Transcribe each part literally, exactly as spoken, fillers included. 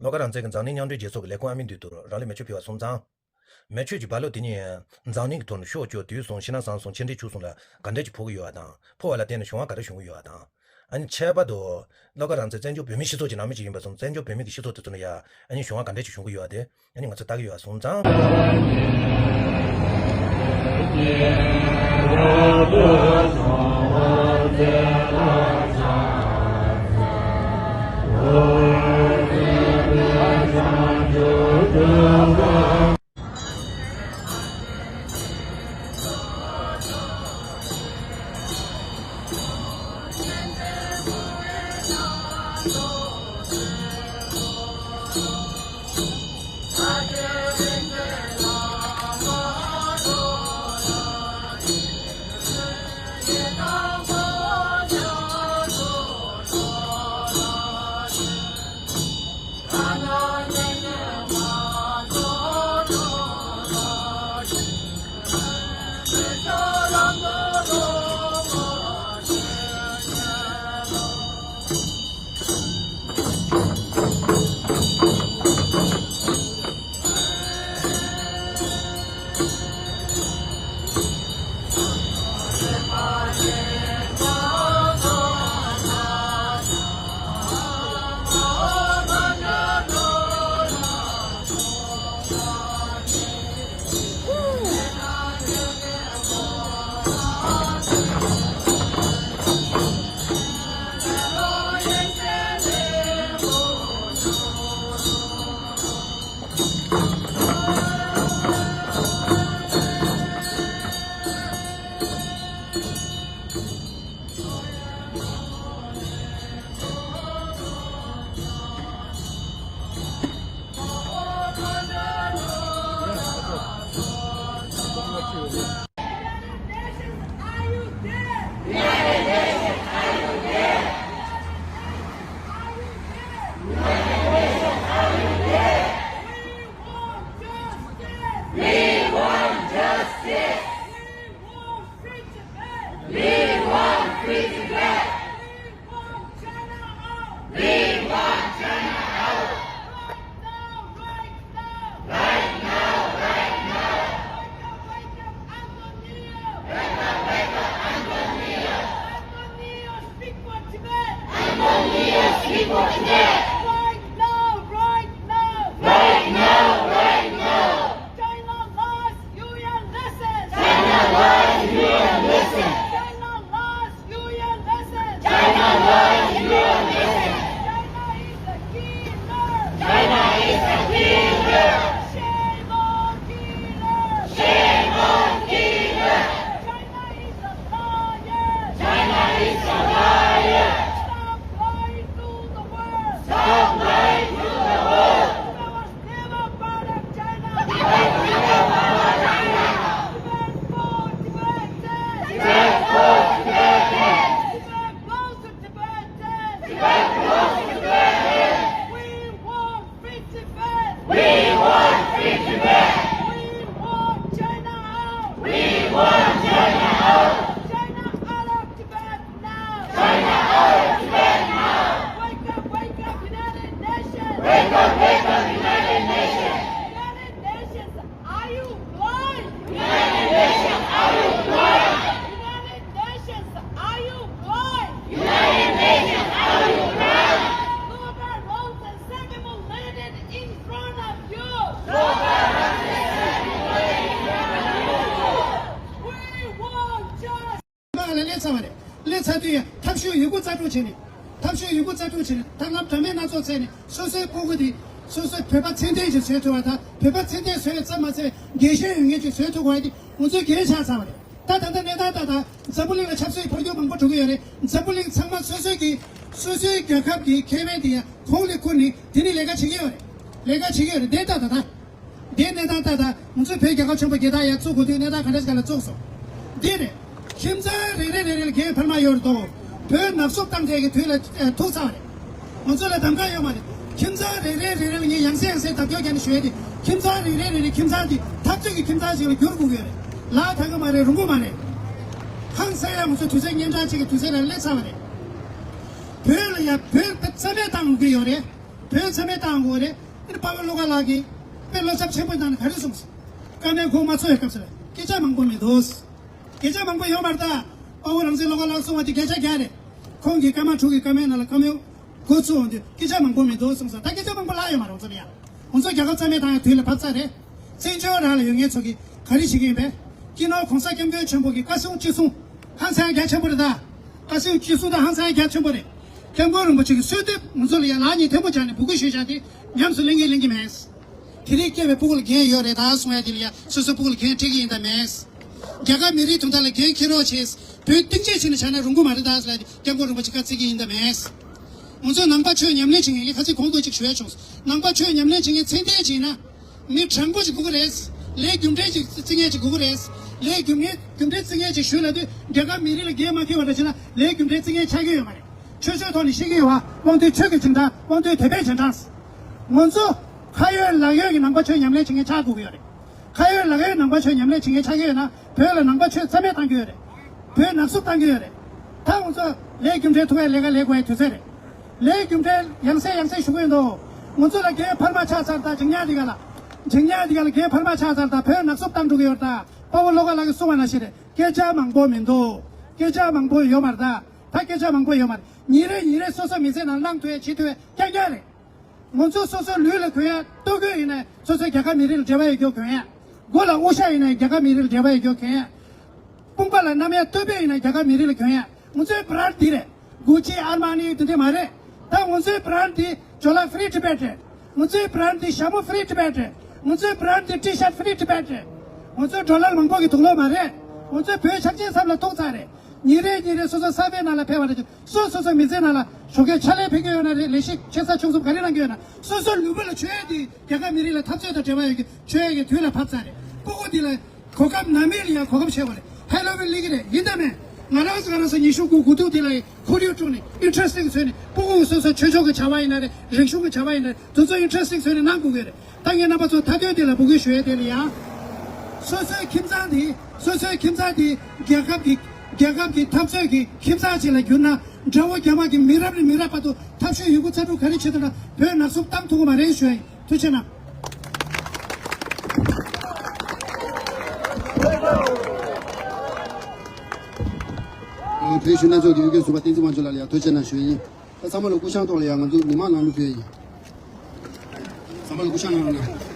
བློ་དགའ་རང་བཙན་གྱི་འཛམ་གླིང་མཉམ་འབྲེལ་རྒྱལ་ཚོགས་ཀྱི་ལས་ཁུངས་ཨ་མི་འདུས་དུ་རང་ལུས་མེ་མཆོད་ཕུལ་བ་སོང་ཙང་། མེ་མཆོད་ཀྱི་རྦ་ཀློག་དེ་ཉིད་འཛམ་གླིང་གི་ཐོག་ནས་ཤོག་བུ་བཅོས་དུས་གསུམ་ཕྱི་ནང་གསང་གསུམ་ཆེ་འབྲིང་ཆུང་གསུམ་ལ་ག་འདྲ་ཅིག་ཕོག་གི་ཡོད་པ་དང་། ཕོག་པ་ལ་བརྟེན་ནས་གཞུང་བ་ག་འདྲ་བྱུང་གི་ཡོད་པ་དང་། ཨ་ནི་ཁྱད་པར་དུ། བློ་དགའ་རང་བཙན་བཙན་བྱོལ་བོད་མིའི་སྤྱི་ཚོགས་ཀྱི་ནང་མི་ཅིག་ཡིན་པ་སོང་ཙང་། བཙན་བྱོལ་བོད་མི་གི་སྤྱི་ཚོགས་དེ་ཚོ་ནང་ཡ་ཨ་ནི་གཞུང་བ་ག་འདྲ་ཅིག་བྱུང་གི་ཡོད་པ་དེ་ཨ་ནི་ང་ཚོས་ལྟ་གི་ཡོད་པ་སོང་ཙང་། We want China out! We want China out! Right now, right now! Right now, right now! Wake up, wake up, Antonio! Wake up, wake up, Antonio! Antonio, speak for Tibet! Antonio, speak for Tibet! Right now, right now! Right now, right now! China lost U N lessons! China lost U N lessons! China lost U N lessons! China lost U N lessons! China is a killer! China is a killer! Shame on killer! Shame on killer! China is a liar! China is a liar! Stop lying to the world! Stop lying to the world! Never part of China! Never part of China! Tibet for Tibetans! Tibet for Tibetans! Tibet belongs to Tibetans! Tibet belongs to Tibetans! We want free Tibet! We want free Tibet! We want China out! We want China out! China out of Tibet! Now! China out of Tibet now! Wake up, wake up, United Nations! Wake up, wake up, United Nations! United Nations, are you blind? United Nations, are you blind? United Nations, are you blind? United Nations, are you blind? Global Road and Sacrament landed in front of you! Global Road and Sacrament landed in front of you! We want justice! མ་ལ་སླེབས་ཚར་བ་རེད། སླེབས་ཚར་དུས་ཡང་ཐབས་ཤེས་ཡོད་རྒུ་རྩལ་སྤྲུགས་བྱས་ནས། ཐབས་ཤེས་ཡོད་རྒུ་རྩལ་སྤྲུགས་བྱས་ནས་ད་ལམ་འདྲ་མིན་སྣ་ཚོགས་བྱས་ནས་སོ་སོའི་སྤུ་གུ་དེ་སོ་སོའི་བོད་པ་ཚད་ལྡན་ཞིག་བཟོས་ཐུབ་པ་དང་། བོད་པ་ཚད་ལྡན་བཟོས་ཙམ་མ་ཟད་རྒྱལ་ཞེན་ཡོད་མཁན་ཞིག་བཟོས་ཐུབ་དགོས་ཡ་དེ་ང་ཚོའི་འགན་ཆགས་ཚར་བ་རེད། ད་ད་ལྟ་གནས་སྟངས་ད་ད་འཛམ་བུ་གླིང་ལ་ཆབ་སྲིད་འཕོ་འགྱུར་མང་པོ་འགྲོ་གི་ཡོད་རེད། འཛམ་བུ་གླིང་ཚང་མ་སོ་སོའི་གི་སོ་སོའི་རྒྱལ་ཁབ་ཀྱི་ཁེ་ཕན་དེ་ཡང་ཁོང་ལ་ཁུར་ནས་དེ་ནས་ལས་ཀ་བྱེད་ཀྱི་ཡོད་རེད། ལས་ཀ་བྱེད་ཀྱི་ཡོད་རེད། དེ་ད་ད་ད། འདིའི་གནས་སྟངས་ལྟར་ད་ང་ཚོའི་བོད་རྒྱལ་ཁབ་ཆེན་པོ་རྒྱལ་དར་ཡར་བཙུགས་དགོས་དུས་གནས་སྟངས་ག་འདྲ་ཞིག་ལ་བཙུགས་སོང་། འདི་རེད། ཁྱིམ་ཚང་རེ་རེ་རེ་རེ་ལ་འགན་འཕར་མ་ཡོད་རེད་དོ། བོད་ནག་སུབ་བཏང་ཐད་ཀྱི་དུས་ལ་ཨེ་ཐུག་ཚར་བ་རེད། ང་ཚོ་ལ་གདམ་ག་ཡོད་མ་རེད། ཁྱིམ་ཚང་རེ་རེ་རེ་རེ་ལ་ངས་ཡང་སེ་ཡང་སེ་བརྡ་སྐྱོར་བརྒྱབ་ནས་ཞུ་ཡ་དེ། ཁྱིམ་ཚང་རེ་རེ་རེ་རེ་ཁྱིམ་ཚང་དེ་འཐབ་རྩོད་ཀྱི་ཁྱིམ་ཚང་ཞིག་ལ་འགྱུར་དགོས་ཀྱི་ཡོད་རེད། ལག་ཐང་གི་མ་རེད། རུང་གི་མ་རེད། ཧང་སང་ཡ་ང་ཚོ་དུས་ཚོད་གཉན་འཕྲང་གཅིག་གི་དུས་ཚོད་ལ་སླེབས་ཚར་བ་རེད། བོད་ལ་ཡ་བོད་རྩ་མེད་བཏང་དགོས་ཀྱི་ཡོད་རེད། བོད་མཚམས་མེད་བཏང་དགོས་རེད། ཨ་ནི་དཔའ་བོ་བློ་དགའ་ལགས་ཀྱིས་དཔེ་བློ་འཚབ་ཆེན་པོ་བཏང་ནས་ག་རེ་གསུངས་སོང་། བཀའ་མོལ་ཁོང་མ་ཚོར་བའི་སྐབས་སུ་ལ་སྐད་ཆ་མང་པོ་མི་འདུག་སྐད་ཆ་མང་པོ་ཡོད་མ་རེད་ད། དཔའ་བོ་རང་བཙན་བློ་དགའ་ལགས་གསུངས་པ་དེ་སྐད་ཆ་རྒྱག་རེད། ཁོང་གིས་ཀརྨ་དྲུག་གི་བཀའ་མོལ་ནང་ལ་བཀའ་མོལ་འགོ་ཚུགས་འོང་དུས་སྐད་ཆ་མང་པོ་མི་འདུག་གསུངས་སོང་། ད་སྐད་ཆ་མང་པོ་ལྷག་ཡོད་མ་རེད། ང་ཚོ་ལ་ཡང་ང་ཚོ་རྒྱལ་ཁབ་རྩ་མེད་བཏང་ཡ་དུས་ལ་བབ་ཚར་རེད། བཙན་བྱོལ་རང་ལ་ཡོད་མཁན་ཚོ་གིས་ག་རེ་བྱེད་ཀྱི་ཡིན་པས། སྤྱི་ནོར་༸གོང་ས་༸སྐྱབས་མགོན་ཆེན་པོ་གི་བཀའ་གསུང་ཅི་གསུང་། ཧང་སང་རྒྱ་ཆེན་པོ་རེད་ད། བཀའ་གསུང་ཅི་གསུང་དང་ཧང་སང་རྒྱ་ཆེན་པོ་རེད། སྐྱབས་མགོན་རིན་པོ་ཆེ་གི་གསོལ་འདེབས་ང་ཚོ་ལ་ཡང་ལག་གཉིས་ཐལ་མོ་སྦྱར་ནས་འབོད་སྐུལ་ཞུས་བཞག་དེ་ཉམས་སུ་ལེན་གྱི་ལེན་གྱི་མེད། དེ་རིང་སྐྱེས་པའི་སྤུ་གུ་ལ་འགན་ཡོད་རེད་ད་གསུང་ཡ་དེ་ལ་ཡ་སོ་སོའི་སྤུ་གུ་ལ་འགན་འཁྲི་གི་ཡིན་ད་མེད། རྒྱ་གར་མི་རིགས་དོན་དག་ལ་འགན་འཁྱེར་རོགས་བྱེད། བོད་གཏིང་བརྗེད་བྱས་ནས་བྱས་ན་རུང་གི་མ་རེད་ད་ཟེར་ལ་སྐྱབས་མགོན་རིན་པོ་ཆེ་བཀའ་བརྩི་གི་ཡིན་ད་མེད། ང་ཚོས་ནང་པ་ཆོས་ཉམས་ལེན་བྱེད་མཁན་ངས་ཁ་ཚིག་གོང་དུ་ཅིག་ཞུ་ཡ་བྱུང་། ནང་པ་ཆོས་ཉམས་ལེན་བྱེད་མཁན་ཚད་ལྡན་ཅིག་ཡིན་ན། མི་དྲང་པོ་ཅིག་དགོས་ཀྱི་རེད། ལས་རྒྱུ་འབྲས་ཅིག་བརྩི་མཁན་ཅིག་དགོས་ཀྱི་རེད། ལས་རྒྱུ་འབྲས་རྒྱུ་འབྲས་བརྩི་མཁན་ཅིག་ཞུས་ལབ་དུས་རྒྱ་གར་མི་རིགས་ལ་འགན་མ་འཁྱེར་བ་འདྲ་བྱས་ན་ལས་རྒྱུ་འབྲས་བརྩི་མཁན་ཆགས་ཀྱི་ཡོད་མ་རེད། ཆོས་ཕྱོགས་ཐོག་ནས་བཤད་ཀྱི་ཡོད་པ་དབང་འདུས་ཆོས་ཀྱི་རྗེས་འབྲང་དབང་འདུས་དད་པའི་རྗེས་འབྲང་། ང་ཚོ་ཁ་ཡོད་ལག་ཡོད་ཀྱི་ནང་པ་ཆོས་ཉམས་ལེན་བྱེད་མཁན་ཆགས་དགོས་ཀྱི་ཡོད་རེད། ཁ་ཡོད་ལག་ཡོད་ནང་པ་ཆོས་ཉམས་ལེན་བྱེད་མཁན་ཆགས་ཀྱི་ཡོད་ན་བོད་ལ་ནང་པ་ཆོས་རྩ་མེད་བཏང་གི་ཡོད་རེད། བོད་ནག་བསུབ་བཏང་གི་ཡོད་རེད། ད་ང་ཚོ་ལས་རྒྱུ་འབྲས་ཐུག་པའི་ལས་ཀ་ལས་དགོས་པའི་དུས་ཚོད་རེད། ལས་རྒྱུ་འབྲས་ཡང་སེ་ཡང་སེ་ཞུ་གི་ཡོད་འདུག་ང་ཚོ་ལ་རྒྱའི་འཕར་མ་ཆགས་ཚར་དང་འཇིགས་ཉག་འདི་ག་ལ། འཇིགས་ཉག་འདི་ག་ལ་རྒྱའི་འཕར་མ་ཆགས་ཚར་དང་བོད་ནག་བསུབ་བཏང་འགྲོ་གི་ཡོད་རེད་ད། དཔའ་བོ་བློ་དགའ་ལགས་ཀྱིས་གསུངས་པ་ནང་བཞིན་རེད། སྐད་ཆ་མང་པོ་མི་འདུག་སྐད་ཆ་མང་པོ་ཡོད་མ་རེད་ད། ད་སྐད་ཆ་མང་པོ་ཡོད་མ་རེད། ཉིན་རེ་ཉིན་རེ་སོ་སོ་མི་ཚེ་ནང་བླང་ཐུབ་ཡ་བྱེད་ཐུབ་ཡ་རྐྱང་རྐྱང་རེད། ང་ཚོ་སོ་སོའི་ལུས་ལ་གྱོན་ཡ། ལྟོ་གོས་ཡིན་ན་སོ་སོའི་རྒྱལ་ཁབ་མི་རིགས་ལ་འབྲེལ་བ་ཡོད་རྒྱུ་གྱོན་ཡ། མགོ་ལ་དབུ་ཞྭ་ཡིན་ན་རྒྱལ་ཁབ་མི་རིགས་ལ་འབྲེལ་བ་ཡོད་རྒྱུ་གྱོན་ཡ། དཔུང་པ་ལ་གནམ་ཡ་སྟོད་སྦས་ཡིན་ན་རྒྱལ་ཁབ་མི་རིགས་ལ་གྱོན་ཡ། ང་ཚོའི་བྷ་རན་ཌི་འདི་རེད། གུ་ཅི། ཨར་མ་ནི་དེ་འདྲ་མ་རེད། ད་ང་ཚོའི་བྷ་རན་ཌི་འདི་ཇོ་ལ་Free Tibet རེད། ང་ཚོའི་བྷ་རན་ཌི་འདི་ཞྭ་མོ་Free Tibet རེད། ང་ཚོའི་བྷ་རན་ཌི་འདི་ཊི་ཤར་Free Tibet རེད། ང་ཚོའི་ཌོ་ལར་མང་པོ་གི་དུག་ལོག་མ་རེད། ང་ཚོའི་བོད་ཆབ་ཆེན་མཚམས་ལ་ཐུག་ཚར་རེད། ཉིན་རེ་ཉིན་རེ་སོ་སོ་གསར་པའི་ནང་ལ་ཕེབས་པ་རེད། སོ་སོ་སོ་མི་ཚེ་ནང་ལ་ཞོགས་ཀས་ཕྱག་ལས་ཕེབས་ཀྱི་ཡོད་ན་རེད། ལས་གཞི་ཆེ་ས་ཆུང་གསུམ་ག་རེ་གནང་གི་ཡོད་ན་སོ་སོ་ལུས་པོ་ལ་མཆོད་ཡས་དེ་རྒྱལ་ཁབ་མི་རིགས་ལ་འཐབ་རྩོད་དང་འབྲེལ་བ་ཡོད་ཀྱི་མཆོད་ཡས་ཀྱི་དུས་ལ་བབས་ཚར་རེད། སྤུ་གུ་འདི་ལ་གོ་སྐབས་ནམ་ཡིན་ལ་ཡང་གོ་སྐབས་ཆགས་པ་རེད། ཧེ་ལོ་ཝིན་སླེབས་ཀྱི་རེད། ཡིན་དང་མིན། ང་རང་ཚོ་ང་རང་ཚོ་ཉི་ཤུ་དགུ་དགུ་ཐུག་འདི་ལ་ཁོར་ཡུག་དཀྲུགས་ནས་ཨིན་ཊི་རེ་སི་ཊིང་བཟོས་ནས་སྤུ་གུ་སོ་སོ་ཆོས་ཕྱོགས་ཀྱི་བྱ་བ་ཡིན་ན་རེད། རིག་གཞུང་གི་བྱ་བ་ཡིན་ན་རེད། དེ་ཚོ་ཨིན་ཊི་རེ་སི་ཊིང་བཟོས་ནས་གནང་དགོས་ཀྱི་རེད། ད་ངས་རྣམ་པ་ཚོ་མཐའ་དོན་དེ་ལ་འབོད་སྐུལ་ཞུ་ཡས་དེ་ལ་ཡང་། སོ་སོའི་ཁྱིམ་ཚང་དེ་སོ་སོའི་ཁྱིམ་ཚང་དེ་རྒྱལ་ཁབ་ཀྱི་རྒྱལ་ཁབ་ཀྱི་འཐབ་རྩོད་ཀྱི་ཁྱིམ་ཚང་ཅིག་ལ་བསྒྱུར་ན། དགྲ་བོ་རྒྱ་དམར་གྱི་མི་རབས་ནས་མི་རབས་བར་དུ་འཐབ་ཕྱོགས་ཡོད་རྒུ་རྩལ་སྤྲུགས་ག་རེ་བྱེད་ཐུབ་ན་བོད་ནག་བསུབ་བཏང་ཐུབ་ཀྱི་མ་རེད་ཞུ་ཡ་ཡིན། ཐུགས་རྗེ་གནང་། ཨ། བོད་གཞོན་ནུ་ཚོགས་ཀྱི་དབུ་ཁྲིད་ཟུར་པ་བསྟན་འཛིན་དབང་ཕྱུག་ལགས་ལ་ཡང་ཐུགས་རྗེ་གནང་ཞུ་ཡ་ཡིན། ད་ཚང་མ་ལ་སྐུ་བཞེངས་ཐོག་ལ་ཡང་ང་ཚོ་མི་མང་ནང་ལུགས་བོད་ཡིན། ཚང་མ་ལ་སྐུ་བཞེངས་གནང་རོགས་གནང་།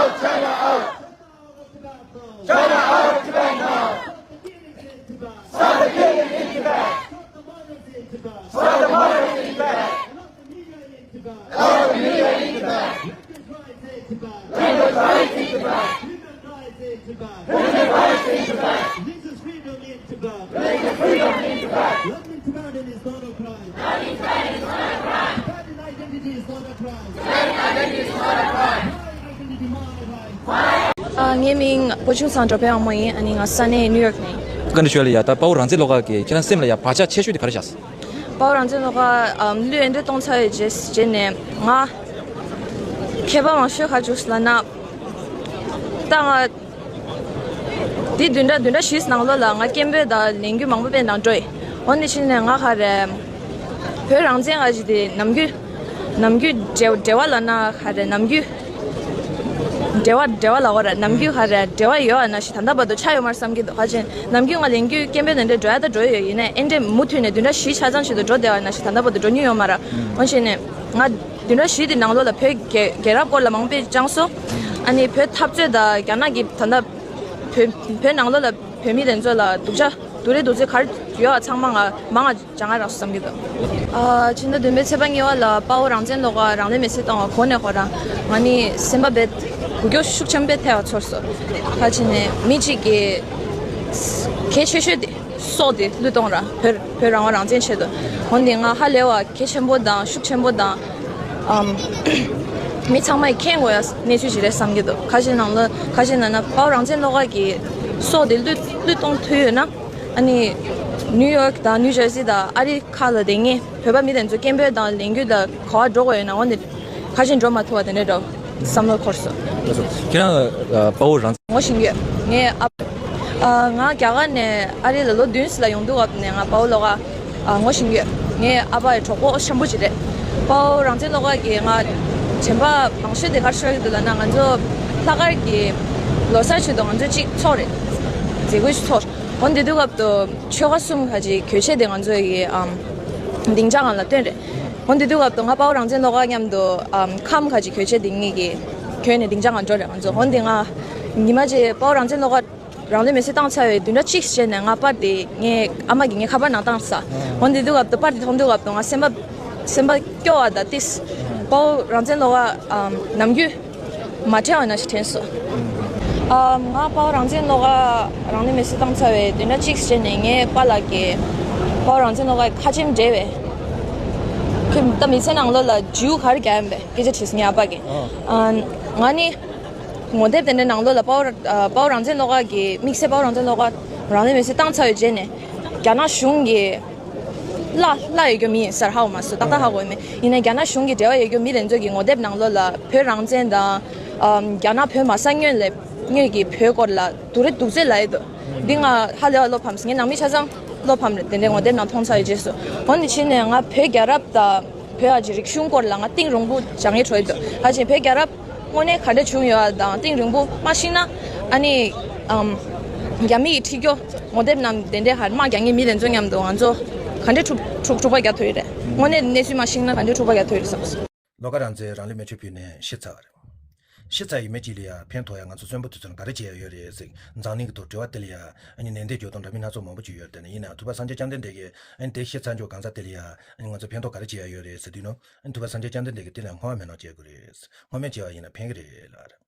China out! China out Tibet now! Stop the killing in Tibet! Stop the murders in Tibet! Stop the murders in Tibet! Stop the media in Tibet! Stop the media in Tibet! Women's rights in Tibet! Women's rights in Tibet! Women's rights in Tibet! Religious freedom in Tibet! Religious freedom in Tibet! Loving Tibetan is not a crime! Tibetan identity is not a crime! Tibetan identity is not a crime! My identity, my right! ཨ། ངའི་མིང་བུ་ཆུང་ཚང་འགྲོ་ཕན་དབང་མོ་ཡིན། ཨ་ནི་ང་ས་གནས་ནིའུ་ཡོག་ནས་ཡིན། བཀའ་འདྲི་ཞུ་ཡ་ལ་ཡ། ད་དཔའ་བོ་རང་བཙན་བློ་དགའ་གི་ཁྱེད་རང་སེམས་ལ་ཡ་བག་ཆགས་ཆེ་ཤོས་དེ་ག་རེ་བཞག་སོང་། དཔའ་བོ་རང་བཙན་བློ་དགའ། ཨམ། གླུ་ཡིག་འདི་གཏོང་ཚར་བའི་རྗེས་རྗེས་ནས་ང་མཁས་པ་མང་ཤོས་ག་རེ་བྱུང་སོང་ལབ་ན། ད་ང་འདི་བདུན་ཕྲག་བདུན་ཕྲག་བཞིའི་ནང་ལོགས་ལ་ང་སྐད་འབོད་དང་ལས་འགུལ་མང་པོ་སྤེལ་དང་འགྲོ་ཡི། འོ་འདི་ཕྱིན་ནས་ང་ག་རེ། བོད་རང་བཙན་ག་ཅིག་དེ་ནམ་རྒྱུན། ནམ་རྒྱུན་འབྲེལ་འབྲེལ་བ་ལབ་ན་ག་རེ། ནམ་རྒྱུན་འབྲེལ་བ་འབྲེལ་བ་ལབ་དགོས་རེད། ནམ་རྒྱུན་ག་རེ་འབྲེལ་བ་ཡོད་པ་ནང་བཞིན་ད་ལྟ་བར་དུ་ཆགས་ཡོད་མ་རེད་བསམ་གྱི་འདུག་ག་ཅིག་ནམ་རྒྱུན་ང་ལས་འགུལ་སྐད་འབོད་དེ་འདྲ་འགྲོ་ཡ་ད་འགྲོ་ཡོད་ཡིན་ནའི་ཨེ་འདྲའི་མུ་མཐུད་ནས་བདུན་ཕྲག་བཞི་ཆ་ཚང་ཞིག་ཏུ་འགྲོ་བསྡད་པ་ནང་བཞིན་ད་ལྟ་བར་དུ་འགྲོ་མྱོང་ཡོད་མ་རེད། འོ་བྱས་ནས་ང་བདུན་ཕྲག་བཞི་དེ་ནང་ལོགས་ལ་བོད་རྒྱལ་རྒྱལ་རབས་སྐོར་ལ་མང་པོ་སྤེལ་སྦྱངས་སོང་། ཨ་ནི་བོད་འཐབ་རྩོད་དང་རྒྱ་ནག་གི་ད་ལྟ་བོད་བོད་ནང་ལོགས་ལ་བོད་མི་དེ་ཚོ་ལ་སྡུག་ཅག་སྡུག་རུས་སྡུག་ཚོད་ག་རེ་ཡོད་པ་ཚང་མ་ང་མང་ང་སྦྱང་ང་རག་སོང་བསམ་གྱི་འདུག་ཨ། ཕྱི་ཟླ་བདུན་པའི་ཚེས་པ་གཉིས་པ་ལ་དཔའ་བོ་རང་བཙན་བློ་དགའ་རང་ལུས་མེར་སྲེག་བཏང་བ་གོ་ནས་ཁོ་རང་ང་ནི་སེམས་པ་རྦད་འགུལ་སྐྱོད་ཤུགས་ཆེན་པོ་ཐེབས་པ་ཚོར་སོང་། ཁ་ཕྱི་ནས་མི་གཅིག་གིས་གལ་ཆེ་ཤོས་དེ་སྲོག་དེ་བློས་གཏོང་ར་བོད་བོད་རང་དབང་རང་བཙན་ཆེད་དུ། འོན་ཏེ་ང་ཧ་ལས་པ་གལ་ཆེན་པོ་དང་ཤུགས་ཆེན་པོ་དང་། ཨམ། མི་ཚང་མས་མཁྱེན་དགོས་ཡ་གནས་ཚུལ་ཞིག་རེད་བསམ་གྱི་འདུག་ཁ་ཤས་ནང་ལ་ཁ་ཤས་ནང་ན་དཔའ་བོ་རང་བཙན་བློ་དགའ་གི་སྲོག་དེ་བློས་བློས་གཏོང་ཐུབ་ཡོད་ན། ཨ་ནི་ནིའུ་ཡོག་དང་ནིའུ་ཇར་སི་དང་ཨ་རི་ཁག་ལ་བསྡད་མཁན་བོད་པ་མི་དེ་ཚོ་སྐད་འབོད་དང་ལས་འགུལ་དང་ག་པར་འགྲོ་དགོས་ཡོད་ན། འོ་ནི་ཁ་ཤས་འགྲོ་མ་ཐུབ་པ་དེ་འདྲ་འདྲ་བསམ་བློ་འཁོར་སོང་། ཁྱེད་རང་དཔའ་བོ་རང་ངོ་ཤེས་ཀྱི་ཡོད། ངའི་ཨ་ཨ། ང་རྒྱ་གར་ནས་ཨ་རི་ལ་ལོ་བདུན་ཙམ་ལ་ཡོང་དུས་སྐབས་ནས་ང་དཔའ་བོ་བློ་དགའ་ཨ་ངོ་ཤེས་ཀྱི་ཡོད། ངའི་ཨ་ཕ་ཡི་གྲོགས་པོ་ཆེན་པོ་ཅིག་རེད། དཔའ་བོ་རང་བཙན་བློ་དགའ་གིས་ང་དྲན་པ་མང་ཤོས་དེ་ག་རེ་ཤོར་གྱི་འདུག་ལབ་ན། ང་ཚོ་ལྷག་དཀར་གྱི་ལོ་གསར་ཆེད་དུ་ང་ཚོ་གཅིག་ཚོགས་རེད། མཛད་སྒོ་ཞིག་ཚོགས། འོ་འདི་དུས་སྐབས་སུ་ཆོལ་ཁ་གསུམ་ག་ཅིག་གྱོད་ཆས་དེ་ང་ཚོ་ཡི་ཨམ་སྡིངས་ཆ་སྒང་ལ་བཏོན་རེད། འོ་འདི་དུས་སྐབས་སུ་ང་དཔའ་བོ་རང་བཙན་བློ་དགའ་མཉམ་དུ་ཨམ་ཁམས་ག་ཅིག་གྱོད་ཆས་དེ་ངེད་ཀྱིས་གྱོན་ནས་སྡིངས་ཆ་སྒང་འགྲོ་རེད་ང་ཚོ། འོ་འདི་ང་ཉི་མ་གཅིག་དཔའ་བོ་རང་བཙན་བློ་དགའ་རང་ལུས་མེར་སྲེག་བཏང་ཚར་བའི་བདུན་ཕྲག་གཅིག་རྗེས་ནས་ང་པར་དེ་ངའི་ཨ་མ་གིས་ངའི་ཁ་པར་ནང་བཏང་ས། འོ་འདི་དུས་སྐབས་སུ་པར་དེ་མཐོང་དུས་སྐབས་སུ་ང་སེམས་པ་སེམས་པ་སྐྱོ་བ་དང་ཏིས་དཔའ་བོ་རང་བཙན་བློ་དགའ་ཨམ་ནམ་རྒྱུན་མ་བྲལ་བ་ནང་བཞིན་དྲན་སོང་། ཨམ་ང་དཔའ་བོ་རང་བཙན་བློ་དགའ་རང་ལུས་མེར་སྲེག་བཏང་ཚར་བའི་བདུན་ཕྲག་གཅིག་རྗེས་ནས་ངའི་པཱ་ལགས་ཀྱིས་དཔའ་བོ་རང་བཙན་བློ་དགའ་ཁ་ཆེམས་བྲིས་པས། ཁོས་ད་མི་ཚེ་ནང་ལོགས་ལ་མཇུག་ག་རེ་རྒྱག་ཡིན་པས་སྐད་ཆ་དྲིས་སོང་ངའི་ཨ་ཕ་གིས། ཨ་ང་ནི། ངོ་དེབ་དེ་འདྲའི་ནང་ལོགས་ལ་དཔའ་བོ་ཨ་དཔའ་བོ་རང་བཙན་བློ་དགའ་གི་དམིགས་བསལ་དཔའ་བོ་རང་བཙན་བློ་དགའ་རང་ལུས་མེར་སྲེག་བཏང་ཚར་བའི་རྗེས་ནས་རྒྱ་ནག་གཞུང་གི་གླ་གླ་ཡོད་རྒྱུ་མི་ཡིན་ཟེར་ཧ་གོ་མ་སོང་། ཏག་ཏག་ཧ་གོ་མེད། ཡིན་ནའི་རྒྱ་ནག་གཞུང་གི་འབྲེལ་བ་ཡོད་རྒྱུ་མི་དེ་ཚོ་གི་ངོ་དེབ་ནང་ལོགས་ལ་བོད་རང་བཙན་དང་ཨམ་རྒྱ་ནག་བོད་མ་ཟ་སྔོན་ལས་སྔོན་གྱི་བོད་སྐོར་ལ་སྡུག་རུས་སྡུག་ཚོད་ལབ་ཡོད་འདུག་འདི་ང་ཧ་ལས་པ་བློ་ཕམ་སོང་། ངའི་ནང་མི་ཆ་ཚང་བློ་ཕམ་རེད། དེ་འདྲའི་ངོ་དེབ་ནང་མཐོང་ཚར་བའི་རྗེས་སུ། འོ་ནི་ཕྱིན་ནས་ང་བོད་རྒྱལ་རབས་དང་བོད་ཨ་ཅེ་རིག་གཞུང་སྐོར་ལ་ང་གཏིང་རིང་པོ་སྦྱང་ཡས་འགྲོ་ཡི་འདུག་ཨ་ཅེ་བོད་རྒྱལ་རབས་དངོས་གནས་ག་འདྲ་བྱུང་ཡོད་དང་གཏིང་རིང་པོ་མ་ཤེས་ན་ཨ་ནི་ཨམ་རྒྱ་མི་ཡི་ཁྲིད་སྐྱོ་ངོ་དེབ་རྣམས་དེ་འདྲའི་ཧར་དམག་རྒྱག་མཁན་མི་དེ་ཚོ་མཉམ་དུ་ང་ཚོ་ག་འདྲ་འཁྲུག་འཁྲུག་འཁྲུག་པ་རྒྱག་ཐུབ་ཡོད་རེད། དངོས་གནས་གནས་ཚུལ་མ་ཤེས་ན་ག་འདྲ་འཁྲུག་པ་རྒྱག་ཐུབ་ཡོད་རེད་བསམ་སོང་། བློ་དགའ་རང་བཙན་རང་ལུས་མེ་མཆོད་ཕུལ་ནས་ཤི་ཚར་བ་རེད། ཤི་ཚར་ཡི་མི་གཅིག་ལ་ཡ་ཕན་ཐོགས་ཡ་ང་ཚོ་གསོན་པོ་དུས་ཚོད་ལ་ག་རེ་བྱེད་ཡ་ཡོད་རེད་ཟེར་འཛམ་གླིང་གི་ཐོག་དྲི་བ་དེ་ལ་ཡ་ཨ་ནི་ནན་ཏན་འགྱོད་གདོང་འདྲ་མི་སྣ་ཚོགས་མང་པོ་ཅིག་ཡོད་རེད། དེ་ནས་ཡིན་ནའང་ཐུབ་པ་སངས་རྒྱས་བཅོམ་ལྡན་འདས་ཀྱིས་ཨ་ནི་དེ་ཤི་ཚར་འཇོག་གང་ཟག་དེ་ལ་ཡ་ཨ་ནི་ང་ཚོ་ཕན་ཐོགས་ག་རེ་བྱེད་ཡ་ཡོད་རེད་ཟེར་དུས་ནོ། ཨ་ནི་ཐུབ་པ་སངས་རྒྱས་བཅོམ་ལྡན་འདས་ཀྱིས་དེ་ལ་སྔོན་མ་མེད་ནོ་བྱེད་དགོས་རེད། སྔོན་མ་བྱས་པ་ཡིན་ན་ཕན་གི་རེད་ལབ་རེད།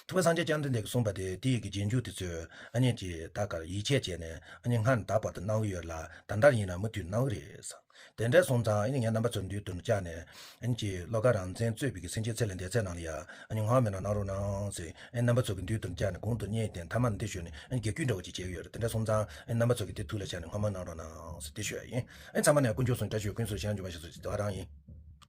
ཐུབ་པ་སངས་རྒྱས་བཅོམ་ལྡན་འདས་ཀྱིས་གསུངས་པ་དེ་དེ་ཡི་གི་རྗེས་འཇུག་དེ་ཚོས་ཨ་ནི་ཅི་ད་གར་ཡིད་ཆེས་བྱས་ནས་ཨ་ནི་སྔར་ནས་ད་བར་དུ་གནང་གི་ཡོད་ལ་ད་ལྟར་ཡིན་ན་མུ་མཐུད་གནང་གི་རེད་ཟེར། དེ་འདྲ་སོང་ཙང་ཨ་ནི་ངས་རྣམ་པ་ཚོར་མདུན་དུ་བཅར་ནས་ཨ་ནི་ཅི་བློ་དགའ་རང་བཙན་གཙོས་པའི་གི་སེམས་ཅན་ཚེ་ལས་འདས་ཚད་ནང་ལ་ཡ་ཨ་ནི་སྔོན་མ་མེད་ནོ་གནང་རོགས་གནང་ཟེར་ཨ་ནི་རྣམ་པ་ཚོ་གི་མདུན་དུ་བཅར་ནས་གུང་དུ་བརྙེས་ཏེ་མཐའ་མ་ནས་འདི་ཞུས་ནས་ཨ་ནི་རྒྱལ་རྒྱུད་འདྲ་བོ་ཅིག་བྱེད་ཀྱི་ཡོད་རེད། དེ་འདྲ་སོང་ཙང་ཨ་ནི་རྣམ་པ་ཚོ་གི་དེ་ཐུགས་ལ་བཞག་ནས་སྔོན་མ་གནང་རོགས་གནང་ཟེར་དེ་ཞུ་ཡ་ཡིན། ཨ་ནི་ཚང་མ་ནས་དཀོན་མཆོག་གསུམ་བཀྲ་ཤིས་ཀུན་སྩལ་ཞིང་འབྱོར་པ་ཞིག་སོགས་ཀྱི་བདག་རང་ཡིན།